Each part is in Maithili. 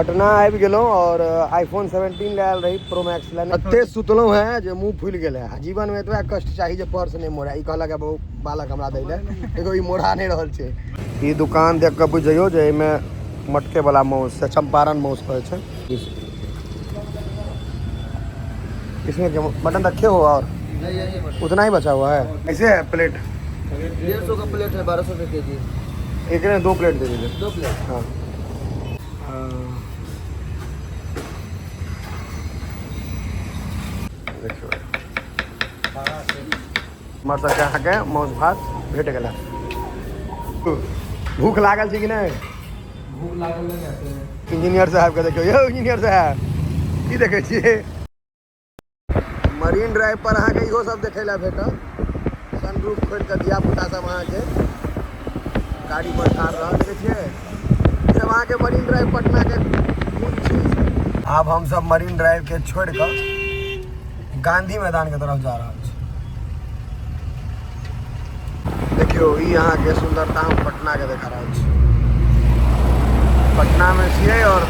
पटना आबि गेलहुँ और आईफोन 17 लए आयल रही प्रो मैक्स लए। एते सुतलहुँ हेँ जे मुँह फुलि गेल है। जीवनमे एतबा कष्ट चाही जे पर्स नहि मोड़ा। ई कहलक बहु बालक हमरा दै लए, देखो ई मोड़ा नहि रहल छै। ई दुकान देख कऽ बुझि जइयौ जे एहिमे मटके वाला माउस चंपारण माउस कहै छै। इसमें बटन रखे हो और उतना ही बचा हुआ है। ऐसे है प्लेट 150 का प्लेट है, 1200 रुपये के जी। एक ने 2 प्लेट दे दीजिए। 2 प्लेट? हाँ। देखियौ हमर सबके अहाँके मासु भात भेट गेल। भूख लागल छै कि नहि? भूख लागल नहीं। इंजीनियर साहब के देखियौ। यौ इंजीनियर साहब, की देखै छियै? मरीन ड्राइव पर अहाँके इहो सब देखै लए भेटत। सनरूफ खोलि कऽ धिया पुता सब अहाँके गाड़ी पर ठाढ़ रहल देखै छियै। ई सब अहाँके मरीन ड्राइव पटना के गुण छी। आब हम सब मरीन ड्राइव के छोड़ि कऽ गांधी मैदान के तरफ जा रहल छी। देखियौ ई अहाँके सुंदरता हम पटना के देखा रहल छी। पटना में छियै और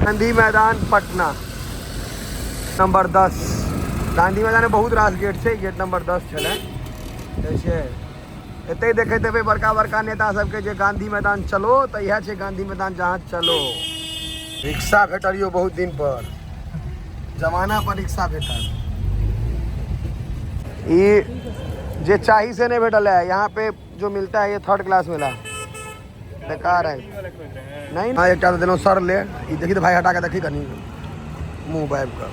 गांधी मैदान पटना नंबर 10। गांधी मैदान में बहुत रास गेट छै, गेट नंबर 10 छलै। देखै एतै देखैत हेबै बड़का बड़का नेता सबके जे गांधी मैदान चलो, तऽ इएह छै गांधी मैदान जहाँ चलो। रिक्शा भेटल यौ बहुत दिन पर, जमाना पर रिक्शा भेटल। ई जे चाही से नहीं भेटल है। यहाँ पे जो मिलता है ये थर्ड क्लास मिला, बेकार है। नहीं हाँ, एक देलहुँ सर ले। ई देखी तऽ भाई, हटा के देखी कनी मुँह बाबि कऽ।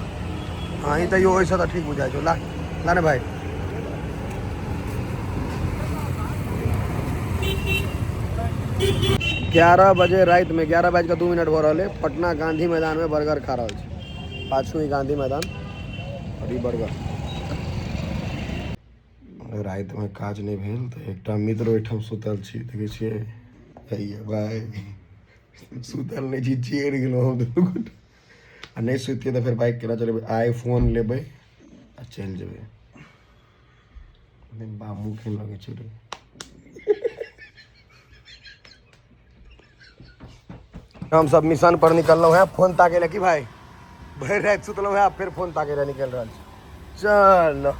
हाँ, ई तैयो ओहिसँ तऽ ठीक बुझाइ छौ। ला ला ने भाई। 11 बजे राति में, 11 बाजि कऽ 2 मिनट भऽ रहल है। पटना गांधी मैदान में बर्गर खा रहल छी। पाछू ही गांधी मैदान और ई बर्गर। राति में काज नहि भेल तऽ एकटा मित्र ओहिठाम सुतल छी, देखै छियै। हैया भाई, सुतल नहि छी, चेर गेलहुँ हम दुनू गोटा। आ नहि सुतियै तऽ फेर बाइक केना चलेबै? आइ फोन लेबै आ चलि जेबै। बा मुँह केहन लगै छै रे। हम सब मिशन पर निकललहुँ हैं फोन ताके लए। की भाई, भरि राति सुतलहुँ हैं, फेर फोन ताके लए निकलि रहल छी। चल,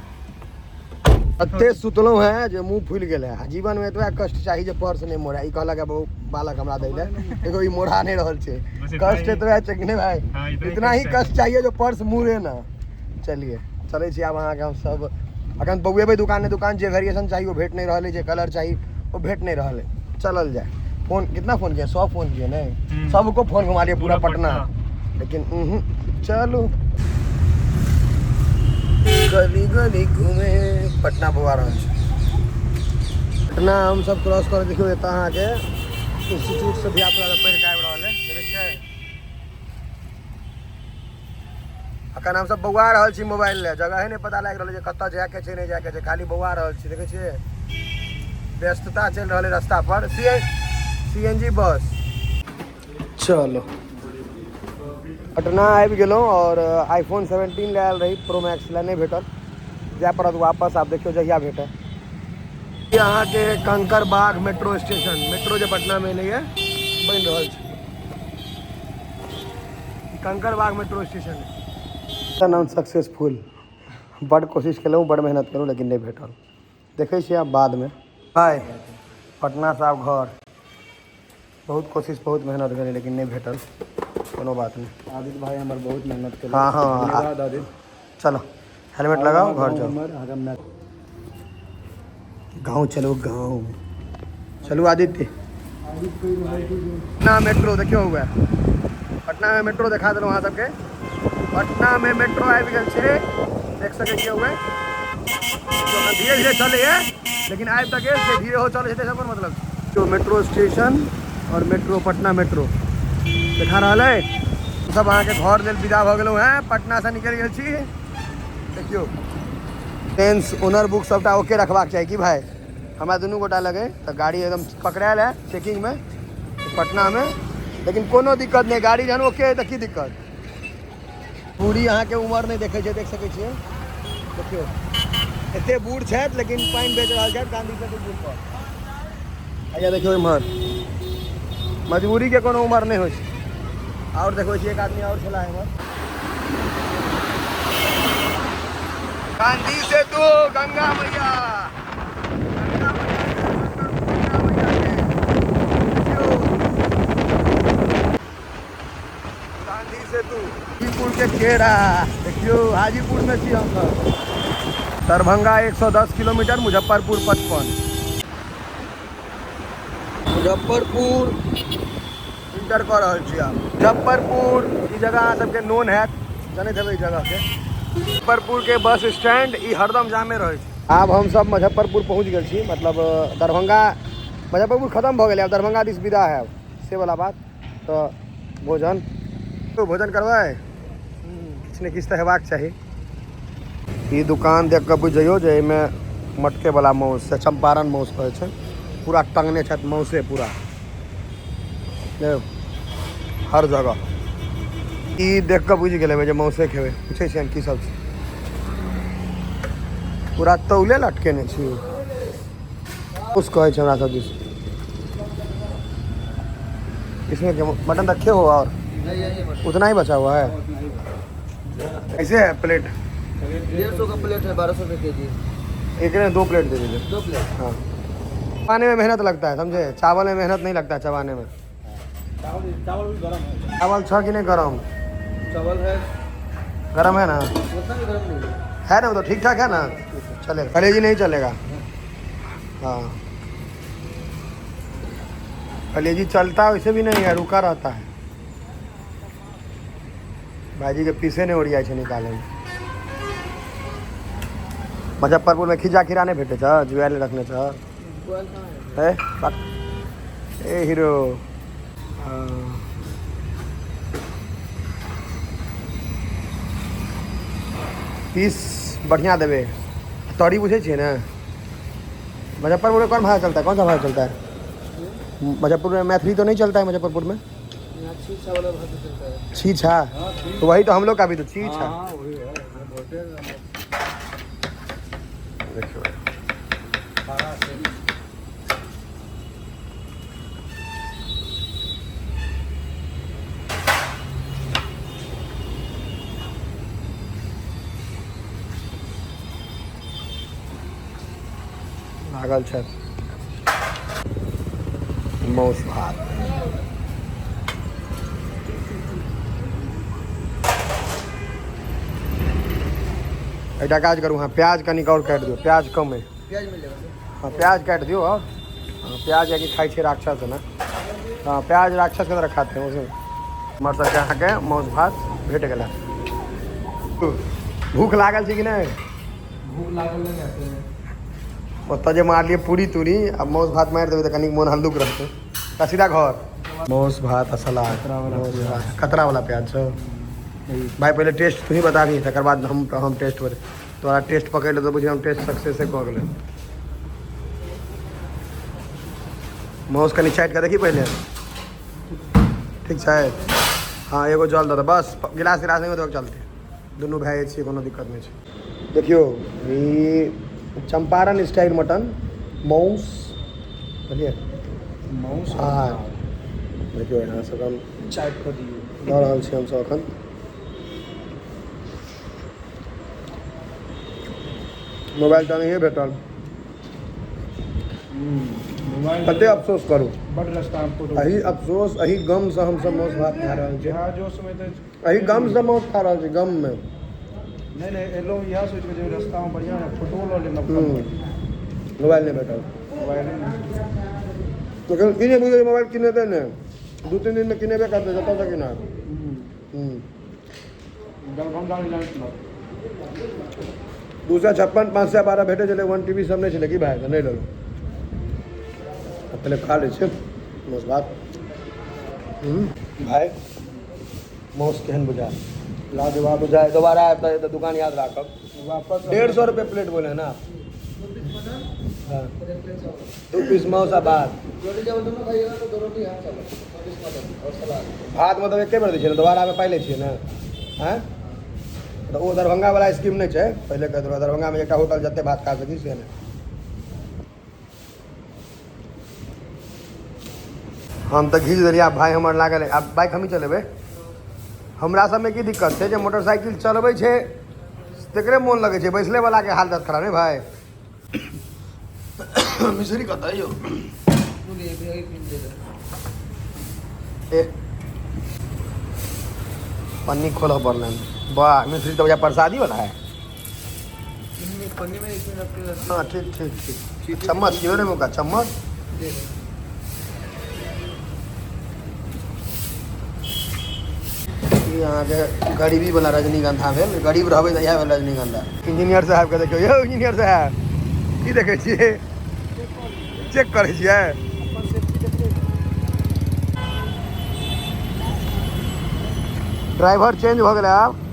एते सुतलहुँ हैं जे मुँह फुलि गेल है। जीवन में एतबा कष्ट चाही जे पर्स नहि मोड़ा। ई कहलक बहु बालक हमरा दै लए, देखो ई मोड़ा नहि रहल छै। कष्ट एतबा छै कि नहि भाई? इतना ही कष्ट चाहिए जो पर्स मुड़े ना। चलिए, चलै छी आब अहाँके हम सब अखन बौएबै दुकान दुकान। जे वेरिएशन चाही ओ भेट नहि रहल है, जे कलर चाही ओ भेट नहि रहल है। चलल जाए। फोन कितना फोन किया? 100 फोन किए नहीं, सबको फोन घुमा लिया पूरा पटना, लेकिन चलू। गली गली घूमे पटना बौआ रहल छी। पटना हम सब क्रॉस कर। देखियौ एतऽ अहाँके इंस्टीट्यूट से धिया पुता सब पढ़ि कऽ आबि रहल है, देखै छियै। अखन हम सब बौआ रहल छी मोबाइल ले, जगहे नहि पता लागि रहल छै कतऽ जायके छै नहि जायके छै, खाली बौआ रहल छी। देखै छियै व्यस्तता चलि रहल है रास्ता पर। CNG बस। चलो, पटना आबि गेलहुँ और आईफोन 17 लए आयल रही प्रो मैक्स लए, नहि भेटल, जाय पड़त वापस। आब देखियौ जहिया भेटै। ई अहाँके कंकड़बाग मेट्रो स्टेशन, मेट्रो जे पटनामे एलैए बनि रहल छै, ई कंकड़बाग मेट्रो स्टेशन है। अनसक्सेसफुल, बड़ कोशिश केलहुँ, बड़ मेहनत केलहुँ, लेकिन नहि भेटल। देखै छियै आब बादमे। हाय, पटनासँ आब घर। बहुत कोशिश, बहुत मेहनत भेलै, लेकिन नहि भेटल। कोनो बात नहि। आदित्य भाई हमर बहुत मेहनत केलक। हाँ हाँ। धन्यवाद आदित्य। चलो, हेलमेट लगाओ, घर जाओ। हमर अहाँके गाँव चलो, गाँव चलू। आदित्य, पटना मेट्रो देखियौ हुए। पटना में मेट्रो देखा देलहुँ अहाँ सबके। पटना में मेट्रो आबि गेल छै, देख सकै छियै हुए। धीरे धीरे चलैए, लेकिन आबि तऽ गेल छै। धीरे हो चलै छै, ताहिसँ कोन मतलब? तो मेट्रो स्टेशन और मेट्रो, पटना मेट्रो देखा रहल है। सब अहाँके घर लेल विदा भऽ गेलहुँ हेँ, पटनासँ निकलि गेल छी। देखियौ, टेंस ओनर बुक सबटा ओके रखबाक चाही। की भाई, हमरा दुनू गोटा लगे तऽ गाड़ी एकदम पकड़ायल है चेकिंगमे पटनामे, लेकिन कोनो दिक्कत नहि। गाड़ी जहन ओके है तऽ की दिक्कत? पूरी अहाँके उमर नहि देखै छै, देख सकै छियै। देखियौ, एते बूढ़ छथि लेकिन पानि बेच रहल छथि गांधी सेतु पुल पर। अच्छा, देखियौ इम्हर मजबूरीके कोनो उमर नहि होइ छै। आओर देखबै छी, एक आदमी आओर छला एम्हर। गांधी सेतु, गंगा मैया, गंगा मैया के दर्शन करू, गंगा मैया के। देखियौ गांधी सेतु, हाजीपुर के केरा। देखियौ, हाजीपुर में छी हमसब। दरभंगा 110 किलोमीटर, मुजफ्फरपुर 55। मुजफ्फरपुर इंटर कऽ रहल छी आब। मुजफ्फरपुर ई जगह अहाँ सबके नोन हैत, जनैत हेबै ई जगहके। मुजफ्फरपुर के बस स्टैंड ई हरदम जामे रहै छै। आब हमसब मुजफ्फरपुर पहुँच गेल छी, मतलब दरभंगा मुजफ्फरपुर खत्म भऽ गेलै, आब दरभंगा दिस विदा हैब, से वाला बात। तऽ भोजन, भोजन करबै, किछु ने किछु तऽ हेबाक चाही। ई दुकान देख कऽ बुझि जइयौ जे एहिमे मटके वाला माउस से चंपारण माउस कहै छै। पूरा टंगने छथि माउसे पूरा हर जगह। ई देख कऽ बुझि गेल हेबै जे माउसे खेबै। पूछै छियनि की सब छै। पूरा तौले लटकेने छी। माउस कहै छै हमरा सब दिस। इसमें क्या मटन रखे हो और उतना ही बचा हुआ है? कैसे है प्लेट? 150 का प्लेट है, 1200 रुपये के जी। एक ने 2 प्लेट दे दीजिए। 2 प्लेट? हाँ, खाने में मेहनत लगता है, समझे? चावल में मेहनत नहीं लगता है चबाने में। चावल भी गरम है। चावल छह कि नहीं गरम? चावल है। गरम है ना? उतना भी गरम नहीं है। है ना, वो तो ठीक ठाक है ना। चलेगा, कलेजी नहीं चलेगा। हाँ, कलेजी चलता वैसे भी नहीं है, रुका रहता है। भाईजी के पीसे नहीं ओरिया छै निकाले में। मुजफ्फरपुर में खीजा खीरा नहीं भेटे छ, जुआल रखने छ। है ए हीरो। हाँ। पीस बढ़िया देबे। तरी बुझे छियै ने? मुजफ्फरपुर में कौन भाषा चलता है? कौन सा भाषा चलता है मुजफ्फरपुर में? मैथिली तो नहीं चलता है मुजफ्फरपुर में? यहाँ छीछा वाला भाषा चलता है। छीछा? तो वही तो हम लोग का भी तो छीछा। हाँ, वही है। देखियो, लागल छै माउस भात। एकटा काज करू, हाँ, प्याज कनिक आओर काटि दियौ, प्याज कम अइ। प्याज मिलेगा सर? हाँ, प्याज काटि दियौ। और हाँ, प्याज कियाकि खाइ छै राक्षस ने। हाँ, प्याज राक्षस के तरह खाते हैं। उसे हमर सबके अहाँके माउस भात भेट गेला। भूख लागल छै कि नहि? भूख लागल नहीं आते हैं। ओतऽ जे मारलियै पूरी तूरी, आब माउस भात मारि देबै तऽ कनिक मोन हल्लुक रहतै। तऽ सीधा घर माउस भात आ सलाद। माउस भात कतरा वाला प्याज छौ भाई। पहिले टेस्ट तू ही बताबी, तकर बाद हम टेस्ट बते। तोरा टेस्ट पकड़ि लेतौ, बुझी हम टेस्ट सक्सेसे कऽ गेलै। माउस कनि चाटि कऽ देखी पहिले, ठीक छै? हाँ, एगो जल दऽ दे बस, गिलास गिलास नहि देबऽ चलते। दुनू भाय छियै, कोनो दिक्कत नहि छै। देखियौ, ई चंपारण स्टाइल मटन माउस बुझलियै? माउस। हाँ, देखियौ, यहाँ सब हम चाटि कऽ दियौ। दऽ रहल छी हमसब एखन। मोबाइल तऽ नहिए भेटल। मोबाइल। कते अफसोस करू। बड़ रास्ता फोटो। एही अफसोस, एही गमसँ हमसब माउस भात खा रहल छी। यहाँ जो समय तऽ एही गमसँ माउस खा रहल छी, गममे। नहीं नहीं, एलहुँ इएह सोचि कऽ जे रस्तामे बढ़िआँ फोटो लऽ लेलहुँ। मोबाइल नहि भेटल। मोबाइल। लेकिन ई नहि बुझलियै, मोबाइल किनेबै ने, 2-3 दिनमे किनेबे करतै, जतऽसँ किना। दरभंगा जाइत। 256, 512 भेटै छलै, 1 TB सब नहि छलै की भाय, तऽ नहि लेलहुँ। आब पहिले खा लै छियै माउस भात। भाय, माउस केहन बुझायल? लाजवाब। बुझाय दोबारा आयब तऽ दुकान याद राखब। वापस 150 रुपये प्लेट बोले ना? हाँ, 2 पीस माउस आ भात। रोटी चावल दोनों खाइएगा तो दो रोटी, हाँ, चावल, 2 पीस मटन और सलाद। भात मतलब एके बेर दै छियै ने, दोबारा आबै पाइ लै छियै ने? आँय, तऽ ओ दरभंगा वाला स्कीम नहि छै। पहिले कहि देलहुँ, दरभंगामे एकटा होटल जते भात खा सकी से नहि। हम तऽ घीच देलियै। आब भाय हमर लागल है, आब बाइक हमही चलेबै। हमरा सबमे की दिक्कत छै जे मोटरसाइकिल चलबै छै तकरे मोन लगै छै, बैसले वाला के हालत खराब। नहीं भाय, मिश्री कतऽ यौ? ए पन्नी खोलऽ पड़लै। वाह, मिश्री तऽ बुझाय प्रसादी वाला है। पन्नी में इसमें रख के। हाँ, ठीक ठीक ठीक। चम्मच क्यों रे मुका चम्मच? ई अहाँके गरीबी वाला रजनीगंधा भेल। गरीब रहबै तऽ इएह भेल रजनीगंधा। इंजीनियर साहबके देखियौ। यौ इंजीनियर साहब, की देखै छियै? चेक करै छियै। ड्राइवर चेंज भऽ गेलै आब।